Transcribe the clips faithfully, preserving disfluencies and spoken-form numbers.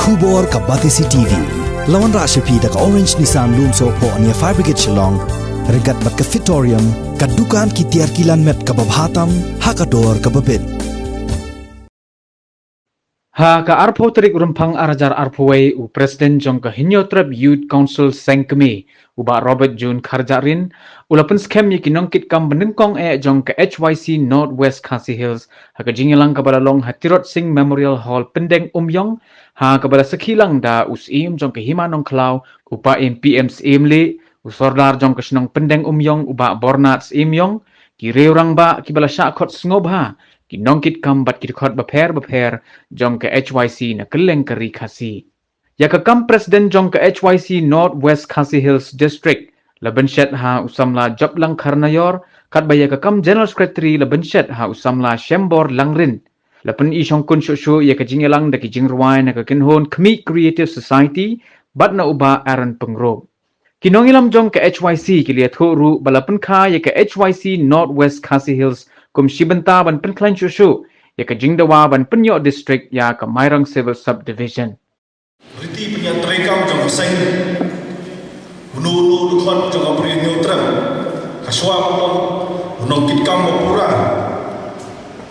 Khubor ka Batesi T V. La wanrah sha phi da ka Orange Nissan Lumsohphoh near Fire Brigade Shillong. Ryngkat bad ka Fitorium, ka dukan ki tiar ki lan met kaba bha tam ha ka dor kaba bit. Ha ka arphew tarik Rymphang arhajar arphew wei, u President jong ka Hynñiewtrep Youth Council Seng Kmie, u Bah Robert June Kharjahrin, u la pynskhem ïa ki nongkitkam banyngkong eh jong ka H Y C North West Khasi Hills ha ka jingïalang kaba la long ha Tirot Sing Memorial Hall, Pyndengumiong, ha kaba la sakhi lang da u Syiem jong ka Hima Nongkhlaw, u Paiem P M Syiemlieh, u Sordar jong ka shnong Pyndengumiong, u Bah Bornard Syiemiong, ki riew rangbah kiba la shah khot sngewbha, ki nongkitkam bad ki dkhot bapher bapher jong ka H Y C na kylleng ka Ri Khasi. Ïa ka kam President jong ka H Y C North West Khasi Hills District la bynshet ha u samla Joplangkhar Nayor, katba ïa ka kam General Secretary la bynshet ha u samla Shembor Langrin. La pyni shongkun shuh shuh ïa ka jingïalang da ki jingrwai na ka kynhun Khmih Creative Society bad na u Bah Aaron Pyngrope. Ki nongïalam jong ka H Y C ki la ïathuh ruh ba la pynkha ïa ka H Y C North West Khasi Hills kum shi bynta ban pynkhlaiñ shuh shuh ïa ka jingdawa ban pynïoh district ïa ka Mairang Civil Subdivision. Riti pynïaid treikam jong ka seng. Uno uno u dkhot jong ka Bri Hynñiewtrep, ha shuwa ba long u nongkitkam ba pura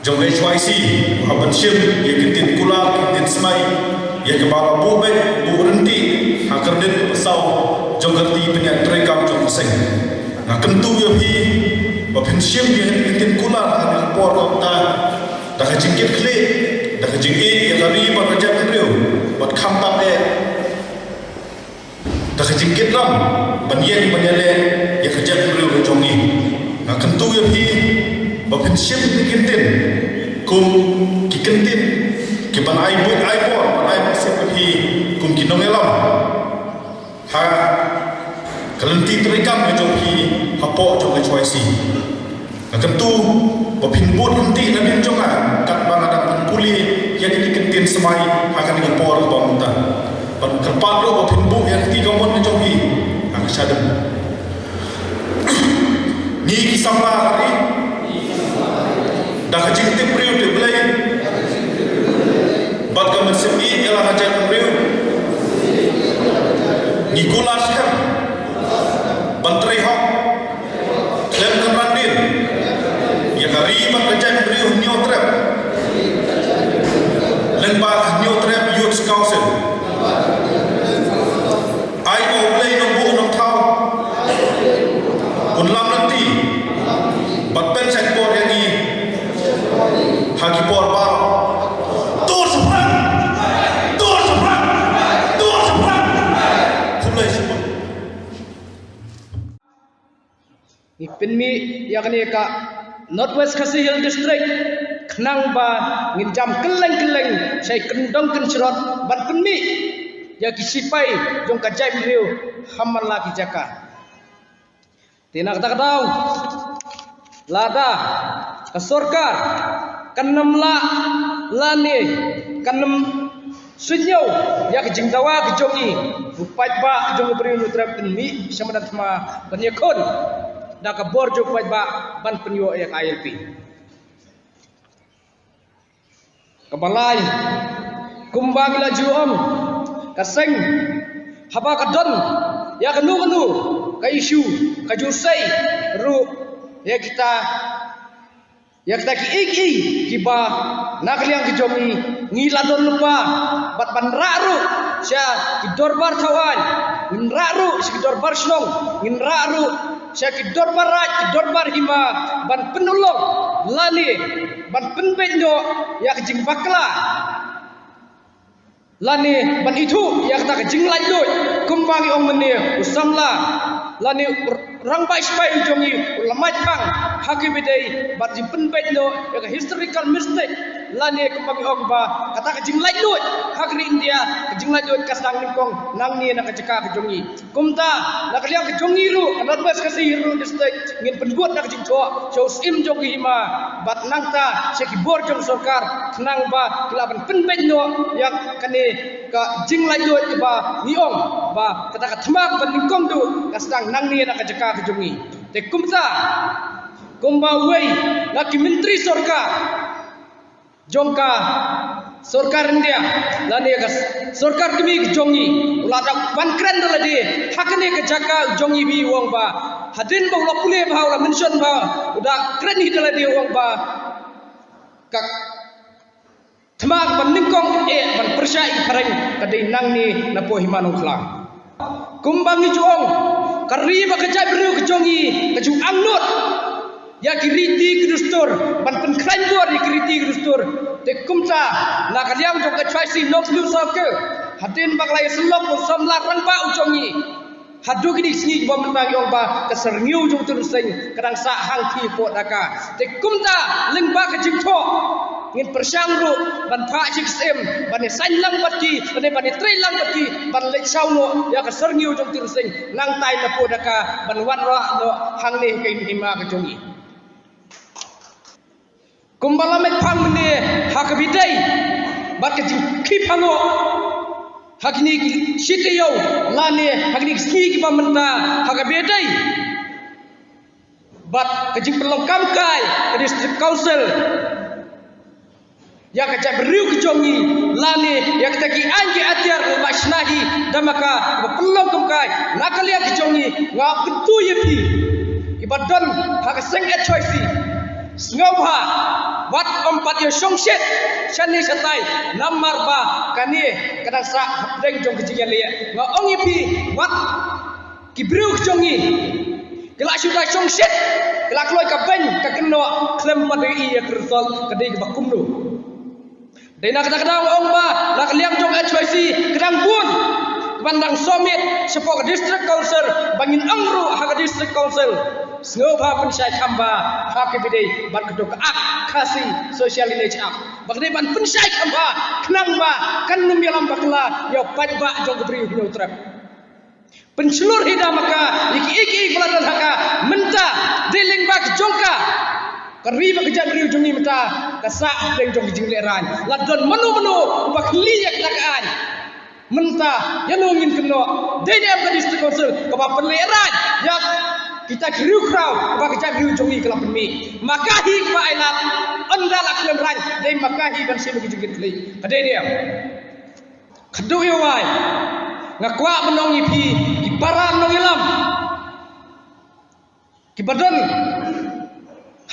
jong ka H Y C, u hap ban shim ïa ki ktien kular, ki ktien smai, ïa kiba la buh beit, buh ryntih ha ka rit ka saw jong ka riti pynïaid treikam jong ka seng. Nga kyntu ïa phi ba phin shim ïa ki ktien kular ha kane ka por kata da ka jingkitkhlieh, da ka jingïeit ïa ka ri bad ka jaitbynriew, bad khamtam eh da ka jingkitram ban ïeng ban ïaleh ïa ka jaitbynriew ka jong ngi. Nga kyntu ïa phi ba phin shim ki ktien kum ki ktien kiban ai buit ai bor, ban ai mynsiem ïa phi kum ki nongïalam ha ka lynti treikam ka jong phi hapoh jong ka H Y C. Nga kyntu ba phin bud lynti na miej jong nga katba nga dang pynpule ïa kine ki ktien smai ha kane ka por kaba mynta. Bad kyrpad ruh ba phin buh ïa ka kti kamon ka jong phi ha ka shadem. Ngi ki samla ha ri, da ka jingtip briew tip Blei bad ka mynsiem ïeit ïa la ka jaitbynriew, ngi kular skhem ban trei hok khlem kynran dien ïa ka ri bad ka jaitbynriew Hynñiewtrep lyngba ka Hynñiewtrep Youth Council. Ai ba U Blei Nongbuh Nongthaw un lam lynti bad pynshait bor ïa ngi ha ki por baroh. Dur shaphrang! Dur shaphrang! Dur shaphrang! Khublei shibun. Ngi pynmih ïa kane ka North West Khasi Hills District khnang ba ngin jam kylleng kylleng sha ki kyndong kynshrot ban pynmih ïa ki sipai jong ka jaitbynriew ha man la ki jaka. Te na kata ka daw, lada ka sorkar kan ym lah lane kan ym sngewthuh ïa ka jingdawa ka jong ngi, u paidbah jong ka Bri Hynñiewtrep kan mih sha madan thma ban ïakhun da ka bor jong u paidbah ban pynïoh ïa ka I L P. Kaba lai, kumba ngi la ju ong, ka seng haba ka don ïa kano kano ka issue, ka ju sei ruh ïa kita, ïa kita kiei kiei kiba na ka liang ka jong ngi ngi la don lypa bad ban rah ruh sha ki dorbar thaw aiñ, ngin rah ruh sha ki dorbar shnong, ngin rah ruh sha ki dorbar raid, ki dorbar hima ban pynlong lane ban pynbeit noh ïa ka jingbakla lane ban ithuh ïa kata ka jinglaitluid. Kumba ngi ong mynne, u samla lane u rangbah sipai u jong ngi u la mait phang ha kaba dei ban jingpynbeit noh ïa ka historical mistake, lane kumba ngi ong ba kata ka jinglaitluid ha ka ri India, ka jinglaitluid ka sdang nyngkong nangne na ka jaka ka jong ngi. Kumta na ka liang ka jong ngi ruh, ka North West Khasi Hills District, ngin pynbud na ka jingthoh sha u Syiem jong ka hima bad nangta sha ki bor jong sorkar khnang ba ki lah ban pynbeit noh ïa kane ka jinglaitluid kaba ngi ong ba kata ka thma kaba nyngkong duh ka sdang nangne na ka jaka ka jong ngi. Te kumta, kumba uwei na ki myntri sorkar jong ka Sorkar India lane ka sorkar kmie ka jong ngi u la da wan kren da lade ha kane ka jaka u jong ngi, phi, u ong ba hadien ba u la pule bha, u la mention bha, u da kren hi da lade, u ong ba ka thma kaba nyngkong eh ban pyrshah ïa ki phareng ka dei nangne na poh Hima Nongkhlaw. Kumba ngi ju ong, ka ri bad ka jaitbynriew ka jong ngi ka ju angnud ïa ki riti ki dustur, ban pynkhlaiñ bor ïa ki riti ki dustur. Te kumta na ka liang jong ka H Y C North Hynñiewsawah Circle, hadien ba ka la ïasyllok u samla rangbah u jong ngi, haduh kine ki sngi kiba mynta ngi ong ba ka syrngiew jong u Tyrwin Sing ka dang sah hangtei hapoh Dhaka. Te kumta lyngba ka jingthoh ngin pyrshang ruh ban phah sha ki syiem ban ïasaiñ lang bad ki, lane ban ïatrei lang bad ki ban leit shaw noh ïa ka syrngiew jong u Tyrwin Sing nangtai na poh Dhaka ban wanrah noh hangne ha ka hima ka jong ngi. Kumba la mih phang mynne ha kaba ïadei bad ka jingkhih phangoh ha kine ki shi taïew lane ha kine ki sngi kiba mynta ha kaba ïadei bad ka jingpynlong kam kai ka District Council ïa ka jaitbynriew ka jong ngi lane ïa kita ki aiñ ki atiar ba shna hi da ma ka ba pynlong kam kai na ka liang ka jong ngi, nga kyntu ïa phi kiba don ha ka seng H Y C. Sngewbha wat ym pat ïa shongshit shane shatai namar ba kane ka dang sah hapdeng jong ka jingïaleh. Nga ong ïa phi, wat ki briew ka jong ngi ki la shu da shongshit, ki la kloi ka beiñ ka kynnoh khlem pat ïohi ïa ka result ka dei kaba kumno. Dei na kata ka daw nga ong ba na ka liang jong H Y C ka dang bun kaban dang submit shapoh ka District Council ba ngin ong ruh ha ka District Council sngewbha pynshai kham bha ha kaba ïadei bad kato ka Act, Khasi Social Lineage Act, ba ka dei ban pynshai kham bha khnang ba kan ym ïalam bakla ïa u paidbah jong ka Bri u Hynñiewtrep. Pynshlur hi da ma ka ïa kiei kiei ba la don ha ka mynta. Dei lyngba ka jong ka ka ri bad ka jaitbynriew jong ngi mynta ka sah hapdeng jong ka jinglehrain. La don mano mano uba khlieh ïa kata ka aiñ mynta, ïano ngin kynnoh? Dei ne em ka District Council kaba pynlehrain ïa kita ki riewkhraw ba ka jaitbynriew jong ngi ka la pynmih? Ma ka hi kaba ailad, ynda la khlem rain dei ma ka hi ban shim ka jingkitkhlieh. Ka dei ne em? Khatduh ïa wai, nga kwah ban ong ïa phi ki para nongïalam kiba don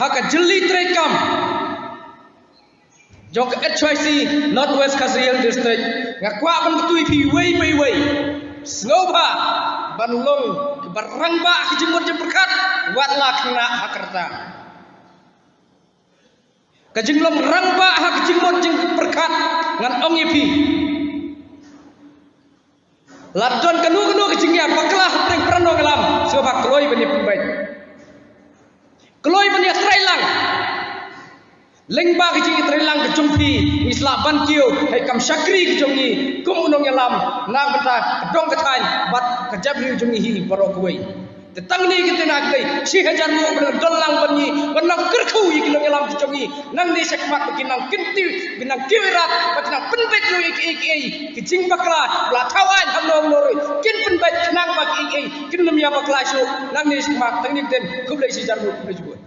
ha ka jylli treikam jong ka H Y C North West Khasi Hills District, nga kwah ban kyntu ïa phi iwei pa iwei, sngewbha ban long kiba rangbah ha ka jingmut jingpyrkhat, wat la khynnah ha ka rta. Ka jinglong rangbah ha ka jingmut jingpyrkhat, ngan ong ïa phi, la don kano kano ka jingïabakla hapdeng para nongïalam, sngewbha kloi ban ïa pynbeit, kloi ban ïatreilang. Lyngba ka jingïatreilang ka jong phi ngi sa lah ban kiew ha ka kam shakri ka jong ngi kum u nongïalam na ka bynta ka dong ka thaiñ bad ka jaitbynriew jong ngi hi baroh kawei. Te tang kine ki tnat ki dei shi hajar nguh ba nang don lang bad ngi, ba nang kyrkhu ïa ki nongïalam ki jong ngi nangne shakhmat, ba kin nang kyntiew, kin nang kiew ïarap, ba kin nang pynbeit ïa kiei kiei ki jingbakla ba la thaw aiñ ha nong nong ruh, kin pynbeit khnang ba kiei kiei kin ym ïabakla shuh nangne shakhmat. Tang kine ki dei, khublei shi hajar nguh, khublei shibun.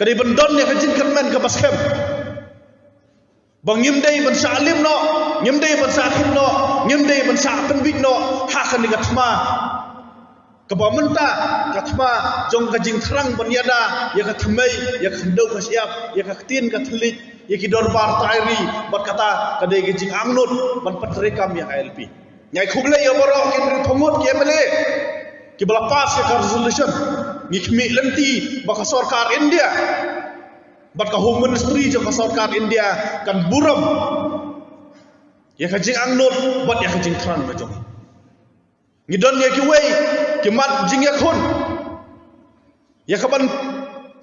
Te ban don ïa ka jingkyrmen kaba skhem. Ba ngim dei ban shah lim noh, ngim dei ban shah khit noh, ngim dei ban shah pynbit noh ha kane ka thma kaba mynta, ka thma jong ka jingthrang ban ïada ïa ka thymmei, ïa ka khyndew ka shyiap, ïa ka ktien ka thylliej, ïa ki dorbar taïri, bad kata ka dei ka jingangnud ban pyntreikam ïa ka I L P. Nga ai khublei ïa baroh ki hynriewphew ngut ki M L A kiba la pass ïa ka resolution. Ngi khmih lynti ba ka sorkar India bad ka Home Ministry jong ka sorkar India kan burom ïa ka jingangnud bad ïa ka jingthrang ka jong ngi. Ngi don ïa kiwei ki mat jingïakhun ïa ka ban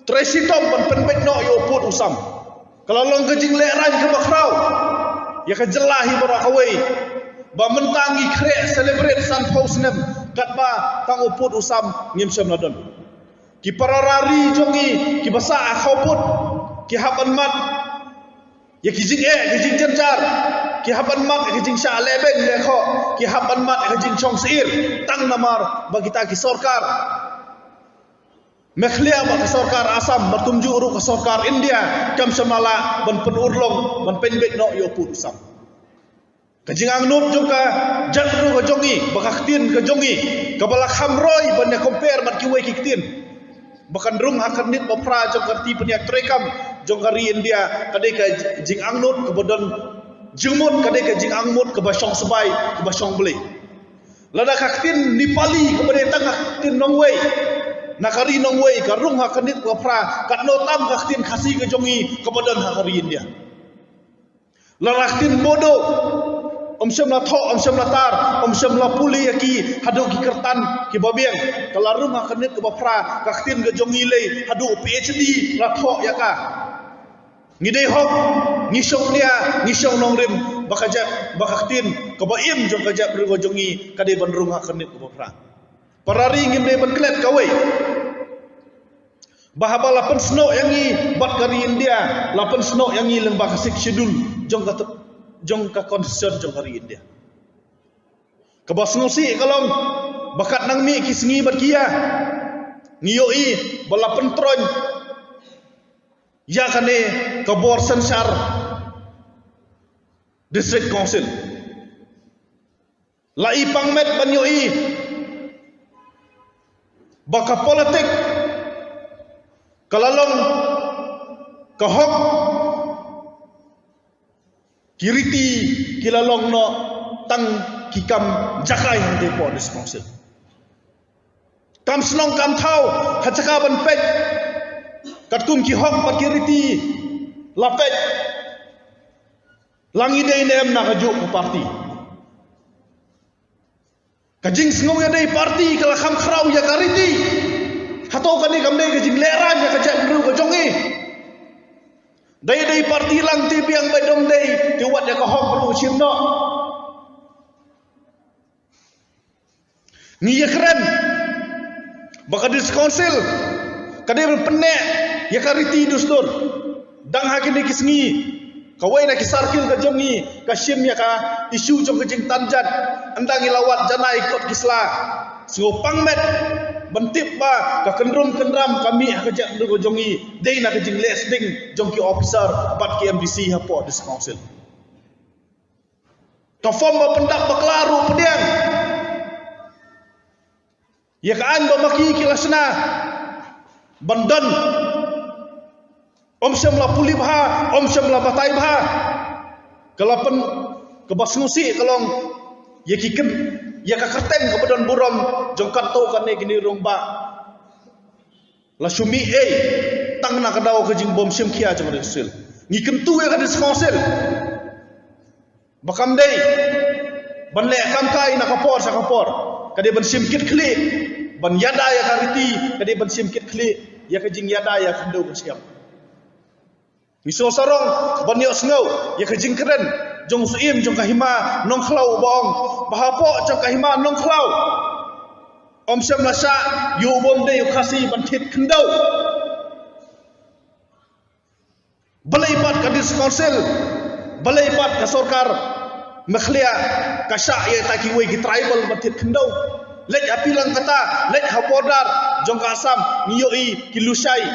trei shitom ban pynbeit noh ïa u pud u sam. Ka la long ka jinglehrain kaba khraw ïa ka jylla hi baroh kawei ba mynta ngi khreh celebrate sanphew snem katba tang u pud u sam ngim shym la don. Ki para ri jong ngi kiba sah ha khawpud ki hap ban mad ïa ki jingeh, ki jingjynjar, ki hap ban mad ïa ki jingshah lehbeiñ lehkhoh, ki hap ban mad ïa ki jingshong syier, tang namar ba kita ki sorkar Meghalaya bad ka sorkar Assam bad kumjuh ruh ka sorkar India kam shym la lah ban pynurlong ban pynbeit noh ïa u pud u sam. Ka jingangnud jong ka jaitbynriew ka jong ngi, ba ka ktien ka jong ngi kaba la kham roi ban ïa compare bad kiwei ki ktien, ba kan rung ha ka khyrnit ba phra jong ka riti pynïaid treikam jong ka ri India, ka dei ka jingangnud kaba don jingmut, ka dei ka jingangnud kaba shong sbai, kaba shong Blei. Lada ka ktien Nepali kaba dei tang ka ktien nongwei na ka ri nongwei ka rung ha ka khyrnit ba phra, katno tam ka ktien Khasi ka jong ngi kaba don ha ka ri India. Lada ka ktien Bodo ym shym la thoh, ym shym la tar, ym shym la pule ïa ki haduh ki kyrtan kiba biang, ka la rung ha ka khyrnit kaba phra, ka ktien ka jong ngi lei haduh P H D la thoh ïa ka. Ngi dei hok, ngi shong nia, ngi shong nongrim, ba ka jait, ba ka ktien kaba im jong ka jaitbynriew ka jong ngi ka dei ban rung ha ka khyrnit kaba phra. Para ri, ngim dei ban klet kawei ba haba la pynsnoh ïa ngi bad ka ri India, la pynsnoh ïa ngi lyngba ka Sixth Schedule jong ka, jong ka Constitution jong ka ri India. Kaba sngewsih ka long ba katba nang mih ki sngi bad ki ïa, ngi ïohi ba la pyntroiñ ïa kane ka bor synshar District Council. La i pang met ban ïohi ba ka politik ka la long ka hok, ki riti ki la long noh tang ki kam jaka hangtei hapoh District Council. Kam shnong kam thaw ha jaka ban peit katkum ki hok bad ki riti la peit. La ngi dei ne em na kajuh ka parti. Ka jingsngew ïadei parti ka la kham khraw ïa ka riti. Hato kane kam dei ka jinglehrain ïa ka jaitbynriew ka jong ngi? Dei dei parti lang te biang, ba dang dei te wat ïa ka hok ruh shim noh. Ngi ïakren ba ka District Council ka dei ban pynneh ïa ka riti dustur. Dang ha kine ki sngi kawei na ki circle ka jong ngi ka shim ïa ka issue jong ka jingtan jait. Ynda ngi la wad janai kot ki sla, sngewpang met ban tip ba ka kynrum kynram ka mih ha ka jaitbynriew ka jong ngi dei na ka jingleh sding jong ki officer bad ki M D C hapoh District Council. Ka form ba pyndap bakla ruh pdiang ïa ka aiñ ba ma ki ki la shna ban don. Ym shym la pule bha, ym shym la batai bha. Ka la pyn, kaba sngewsih ka long ïa ki kyn, ïa ka kyrteng kaba don burom jong katto katne kine ki rangbah. La shu mih ei tang na ka daw ka jingbym shim khia jong ka District Council. Ngi kyntu ïa ka District Council ba kam dei ban leh kam kai na ka por sha ka por. Ka dei ban shim kit khlieh ban ïada ïa ka riti, ka dei ban shim kit khlieh ïa ka jingïada ïa ka khyndew ka shyiap. Ngi sngewsarong ban ïohsngew ïa ka jingkren jong u Syiem jong ka Hima Nongkhlaw uba ong ba hapoh jong ka Hima Nongkhlaw ym shym la shah ïa u bym dei u Khasi ban thied khyndew. Balei pat ka District Council, balei pat ka sorkar Meghalaya ka shah ïa kita kiwei ki tribal ban thied khyndew? Leit ha Pilangkata, leit ha border jong ka Assam, ngi ïohi ki Lushai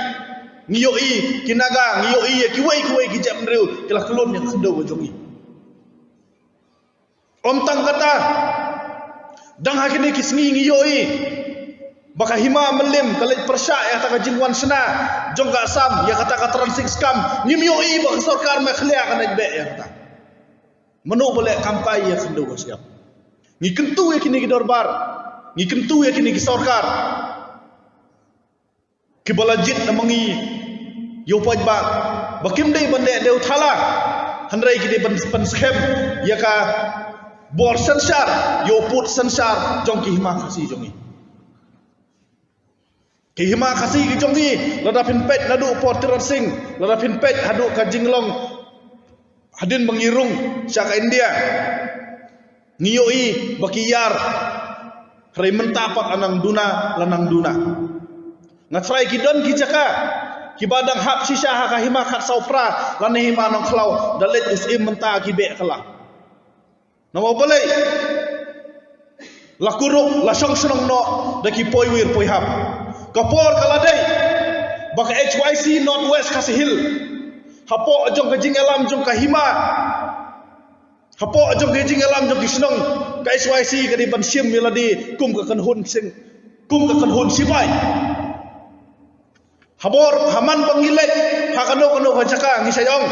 Ngi ïohi ki Naga, ngi ïohi ïa kiwei kiwei ki jaitbynriew ki la khlun ïa ka khyndew ka jong ngi. Ym tang kata, dang ha kine ki sngi ngi ïohi ba ka hima Mylliem ka leit pyrshah ïa kata ka jingwan shna jong ka Assam ïa kata ka Tran Singh Scheme. Ngim ïohi ba ka sorkar Meghalaya kan leit beh ïa kata. Mano ba leh kamkai ïa ka khyndew ka shyiap? Ngi kyntu ïa kine ki dorbar, ngi kyntu ïa kine ki sorkar kiba la jied na ma ngi ïa u paidbah ba kim dei ban leh dewthala, hynrei ki dei ban pynskhem ïa ka bor synshar, ïa u pud synshar jong ki hima Khasi jong ngi. Ki hima Khasi ki jong ngi, lada phin peit naduh por Tiran Singh, lada phin peit haduh ka jinglong hadien ba ngi rung sha ka India, ngi ïohi ba ki ïar, hynrei mynta pat la nang duna, la nang duna. Nga tharai ki don ki jaka kiba dang hap shisha ha ka hima Khatsawphra lane hima Nongkhlaw, da leit u Syiem mynta ki beh kylla. Namar balei? La kurup, la shong shnong noh da ki poiwir poihap. Ka por ka la dei ba ka H Y C North West Khasi Hills, hapoh jong ka jingïalam jong ka hima, hapoh jong ka jingïalam jong ki shnong, ka H Y C ka dei ban shim ïa lade kum ka kynhun sing, kum ka kynhun sipai. Haba, ha man ba ngi leit ha kano kano ka jaka, ngi sa ïohi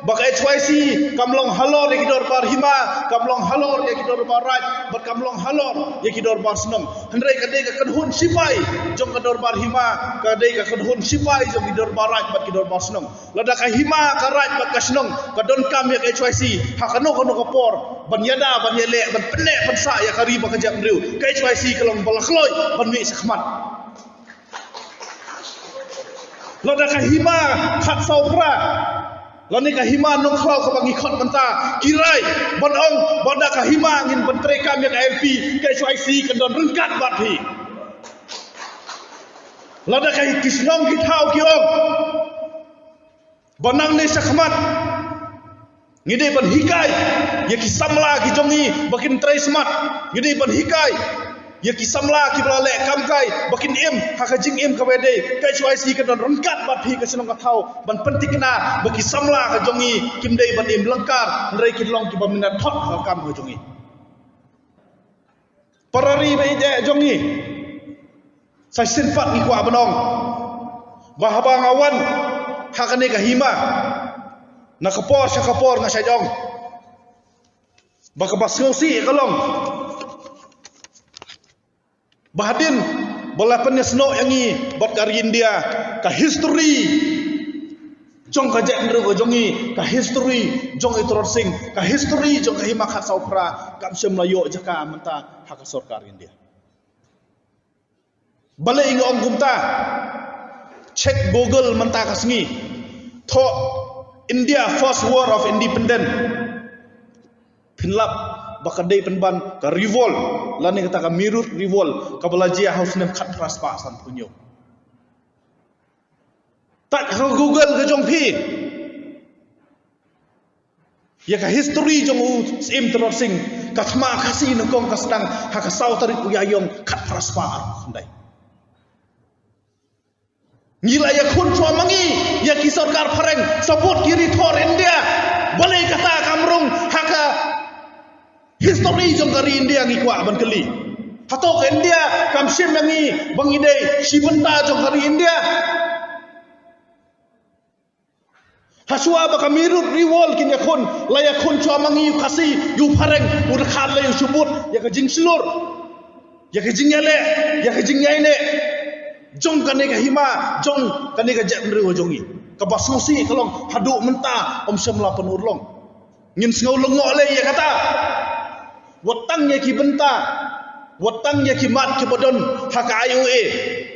ba ka H Y C kam long halor ïa ki dorbar hima, kam long halor ïa ki dorbar raid, bad kam long halor ïa ki dorbar shnong. Hynrei ka dei ka kynhun sipai jong ka dorbar hima, ka dei ka kynhun sipai jong ki dorbar raid bad ki dorbar shnong. Lada ka hima, ka raid bad ka shnong ka donkam ïa ka H Y C ha kano kano ka por ban ïada, ban ïaleh, ban pynneh pynsah ïa ka ri bad ka jaitbynriew, ka H Y C ka long ba la kloi ban mih shakhmat. Lada ka hima Khatsawphra lane ka hima Nongkhlaw kaba ngi khot mynta ki rai ban ong ba da ka hima ngin ban treikam ïa ka M P, ka H Y C kan don ryngkat bad phi. Lada ka, ki shnong ki thaw ki ong ba nangne shakhmat ngi dei ban hikai ïa ki samla ki jong ngi ba kin trei smat, ngi dei ban hikai ïa ki samla kiba la leh kam kai ba kin im ha ka jingim kaba dei, ka H Y C kan don ryngkat bad phi ka shnong ka thaw ban pynthikna ba ki samla ka jong ngi kim dei ban im lyngkar, hynrei kin long kiba mynta thot ha ka kam ka jong ngi. Para ri ba ïeit jong ngi, sa shisien pat ngi kwah ban ong ba haba nga wan ha kane ka hima, na ka por sha ka por nga sa ong ba kaba sngewsih ka long ba hadien ba la pynïasnoh ïa ngi bad ka ri India, ka history jong ka jaitbynriew ka jong ngi, ka history jong i Tran Singh, ka history jong ka hima Khatsawphra kam shym la ïoh jaka mynta ha ka sorkar India. Balei nga ong kumta? Check Google mynta ka sngi, thoh India First War of Independence, phin lap ba ka dei pynban ka revolt lane kata ka Meerut Revolt kaba la jia ha u snem khatphra spah sanphew hynñiew. Tap ha Google ka jong phi ïa ka history jong u Syiem Tran Singh, ka thma Khasi nyngkong ka sdang ha ka saw tarik u Ïaïong khatphra spah arphew khyndai. Ngi la ïakhun shuwa ma ngi ïa ki sorkar phareng, support ki ri thor India. Balei kata kam rung ha ka history jong ka ri India, ngi kwah ban kylli. Hato ka India kam shim ïa ngi ba ngi dei shi bynta jong ka ri India? Hashwa ba ka Meerut Revolt kin ïakhun, la ïakhun shuwa ma ngi u Khasi, u phareng, u dkhar lei u shubut ïa ka jingshlur, ïa ka jingïaleh, ïa ka jingïaineh jong kane ka hima, jong kane ka jaitbynriew jong ngi. Kaba sngewsih ka long haduh mynta ym shym la pynurlong. Ngin sngew lyngngoh lei ïa kata. Wat tang ïa ki bynta, wat tang ïa ki mat kiba don ha ka I O A,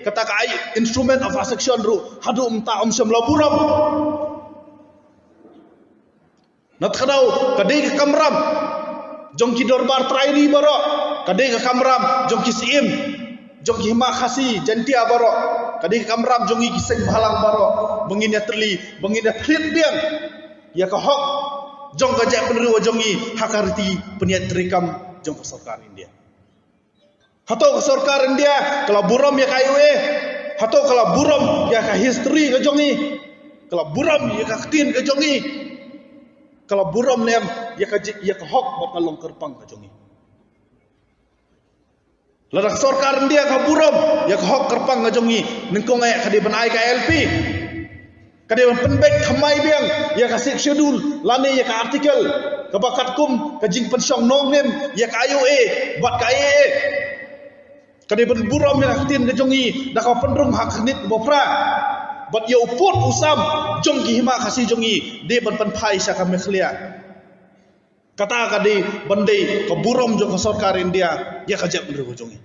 kata ka I-, Instrument of Accession ruh haduh mynta ym shym la burom. Na kata ka daw, ka dei ka kamram jong ki dorbar trai ri baroh, ka dei ka kamram jong ki Syiem jong ki hima Khasi Jaintia baroh, ka dei ka kamram jong ngi ki seng bhalang baroh, ba ngin ïatylli, ba ngin ïathriet biang ïa ka hok jong ka jaitbynriew jong ngi ha ka riti pynïaid treikam jong ka sorkar India. Hato ka sorkar India ka la burom ïa ka I O A? Hato ka la burom ïa ka history ka jong ngi? Ka la burom ïa ka ktien ka jong ngi? Ka la burom ne em ïa ka ji-, ïa ka hok bad ka long kyrpang ka jong ngi? Lada ka sorkar India ka burom ïa ka hok kyrpang ka jong ngi, nyngkong eh ka dei ban ai ka L P. Ka dei ban pynbeit thymmai biang ïa ka Sixth Schedule lane ïa ka article kaba katkum ka jingpynshong nongrim ïa ka I O A bad ka I A A. Ka dei ban burom ïa ka ktien ka jong ngi da ka pynrung ha ka khyrnit ba phra. Bad ïa u pud u sam jong ki hima Khasi jong ngi dei ban pynphai sha ka Meghalaya. Kata ka dei ban dei ka burom jong ka sorkar India ïa ka jaitbynriew ka jong ngi.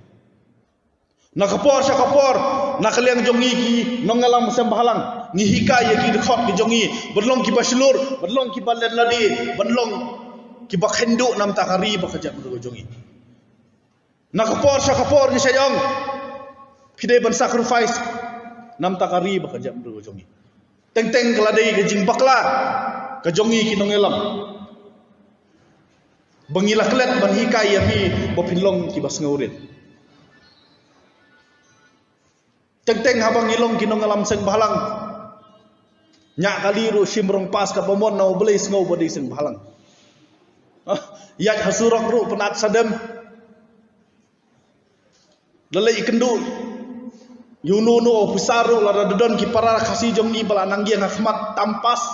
Na ka por sha ka por, na ka liang jong ngi ki nongïalam seng bhalang, ngi hikai ïa ki dkhot ki jong ngi ban long kiba shlur, ban long kiba len lade, ban long kiba kynduh namta ka ri bad ka jaitbynriew ka jong ngi. Na ka por sha ka por ngi sa ong, phi dei ban sacrifice namta ka ri bad ka jaitbynriew ka jong ngi. Teng teng ka la dei ka jingbakla ka jong ngi ki nongïalam ba ngi la klet ban hikai ïa phi ba phin long kiba sngewrit. Teng teng haba ngi long ki nongïalam seng bhalang, ñiah kali ruh shim rong pass kaba mon na U Blei sngew ba dei seng bhalang. Ah, ïaid ha surok ruh pynat sadem. Lada leit kynduh ïa uno uno u officer ruh, lada don ki para Khasi jong ngi ba la nang ïeng ha khmat tam pass,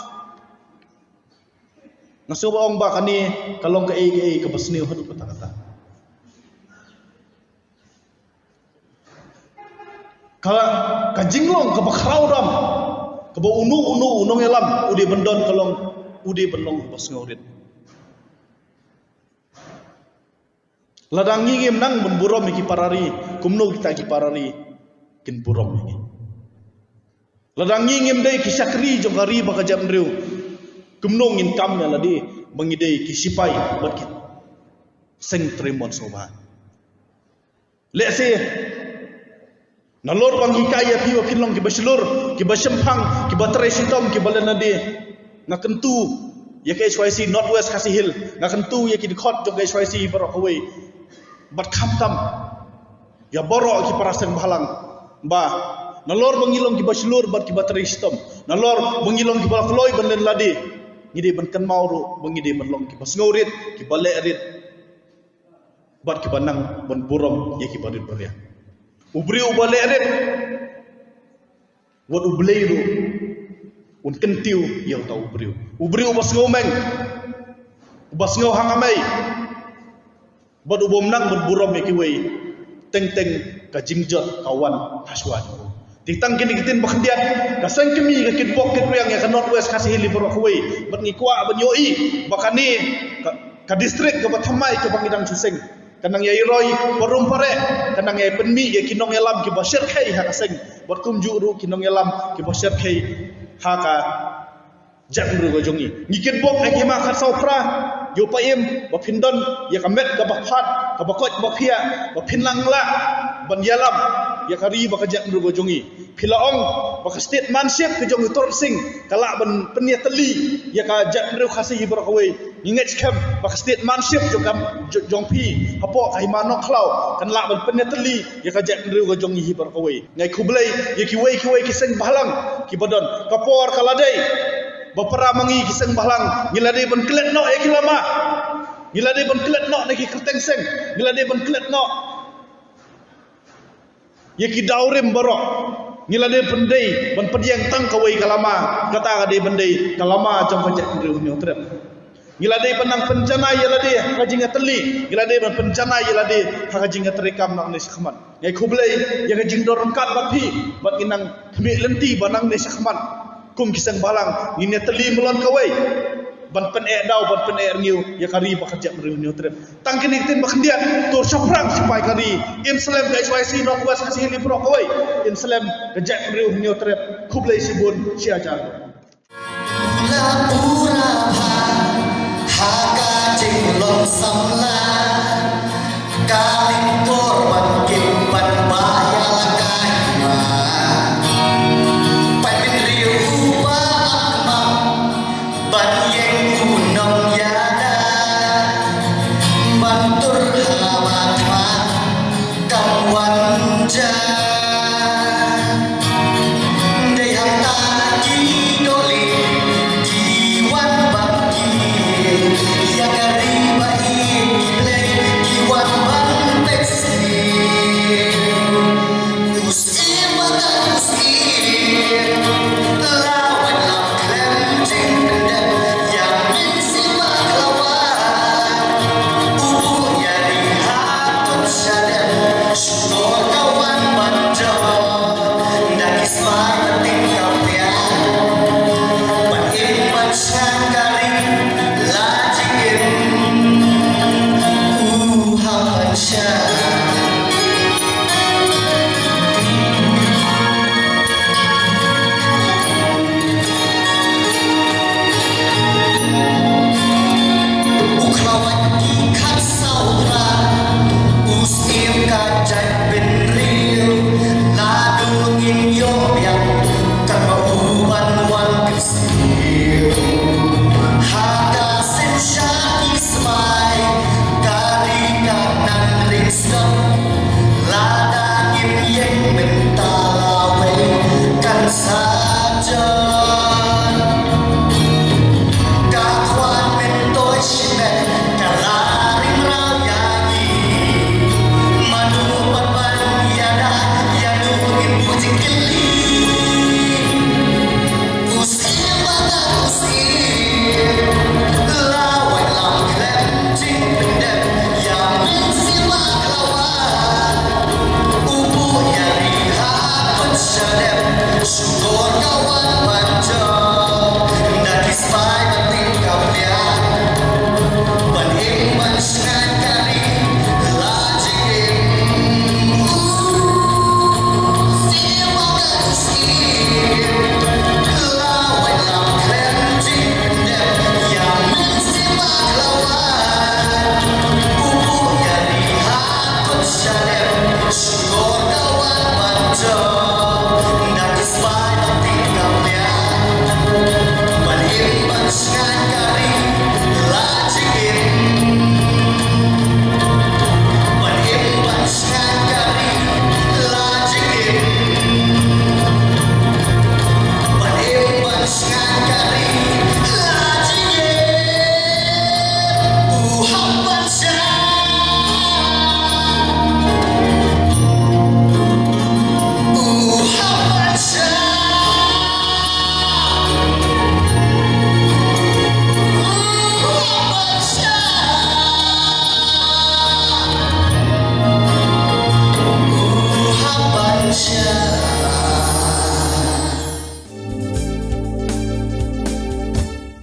nga sngew ba ong ba kane ka long kaei kaei kaba sniew haduh katta katta. Ka, ka jinglong kaba khraw dam kaba uno uno u nongïalam u dei ban don ka long, u dei ban long kaba sngewrit. Lada ngi ngim nang ban burom ïa ki para ri, kumno kita ki para ri kin burom ïa ngi? Lada ngi ngim dei ki shakri jong ka ri bad ka jaitbynriew, kumno ngin kam ïa lade ba ngi dei ki sipai bad ki seng trei mon sngewbha? Lehse nalor ba ngi hikai ïa phi ba phin long kiba shlur, kiba shemphang, kiba trei shitom, kiba len lade, nga kyntu ïa ka H Y C North West Khasi Hills, nga kyntu ïa ki dkhot jong ka H Y C baroh kawei bad khamtam ïa baroh ki para seng bhalang ba nalor ba ngi long kiba shlur bad kiba trei shitom, nalor ba ngi long kiba la kloi ban len lade, ngi dei ban kynmaw ruh ba ngi dei ban long kiba sngewrit, kiba lehrit bad kiba nang ban burom ïa kiba rit ba riang. U briew uba lehrit, wat U Blei ruh un kyntiew ïa uta u briew. U briew uba sngewmeng, uba sngew hangamei, bad uba ym nang ban burom ïa kiwei, teng teng ka jingjot ka wan ha shuwa jong u. Te tang kine ki ktien ba khyndiat, ka seng kmie ka kitbok kitrwiang ïa ka North West Khasi Hills baroh kawei. Bad ngi kwah ban ïohi ba kane ka, ka district kaba thymmai kaba ngi dang shu seng, ka nang ïai roi parum pareh, ka nang ïai pynmih ïa ki nongïalam kiba shyrkhei ha ka seng, bad kumjuh ruh ki nongïalam kiba shyrkhei ha ka jaitbynriew ka jong ngi. Ngi kitbok ha ki hima khatsaw phra, ïoh pyrshah ba phin don ïa ka met kaba phad, kaba koit ba phiah, ba phin nang lah ban ïalam ïa ka ri bad ka jaitbynriew ka jong ngi. Phi la ong ba ka statesmanship ka jong u Tyrot Sing ka lah ban pynïatylli ïa ka jaitbynriew Khasi hi baroh kawei. Ngi ngeit skhem ba ka statesmanship jong ka, jo-, jong phi hapoh ka hima Nongkhlaw kan lah ban pynïatylli ïa ka jaitbynriew ka jong ngi hi baroh kawei. Nga ai khublei ïa kiwei kiwei ki seng bhalang kiba don. Ka por ka la dei ba para ma ngi ki seng bhalang ngi la dei ban klet noh ïa ki lama. Ngi la dei ban klet noh na ki kyrteng seng. Ngi la dei ban klet noh ïa ki dawrim baroh. Ngi la dei ban dei ban pdiang tang kawei ka lama, kata ka dei ban dei ka lama jong ka jaitbynriew Hynñiewtrep. Ngi la dei ban nang pynjanai ïa lade ha ka jingïatylli, ngi la dei ban pynjanai ïa lade ha ka jingïatreikam nangne shakhmat. Nga ai khublei ïa ka jingdon ryngkat bad phi, bad ngin nang khmih lynti ba nangne shakhmat kum ki seng bhalang ngin ïatylli mulon kawei ban pyneh daw, ban pyneh rngiew ïa ka ri bad ka jaitbynriew Hynñiewtrep. Tang kine ki ktien ba khyndiat, to shaphrang shipai ka ri. Ïn slem ka H Y C North West Khasi Hills baroh kawei. Ïn slem ka jaitbynriew Hynñiewtrep. Khublei shibun, shi hajar.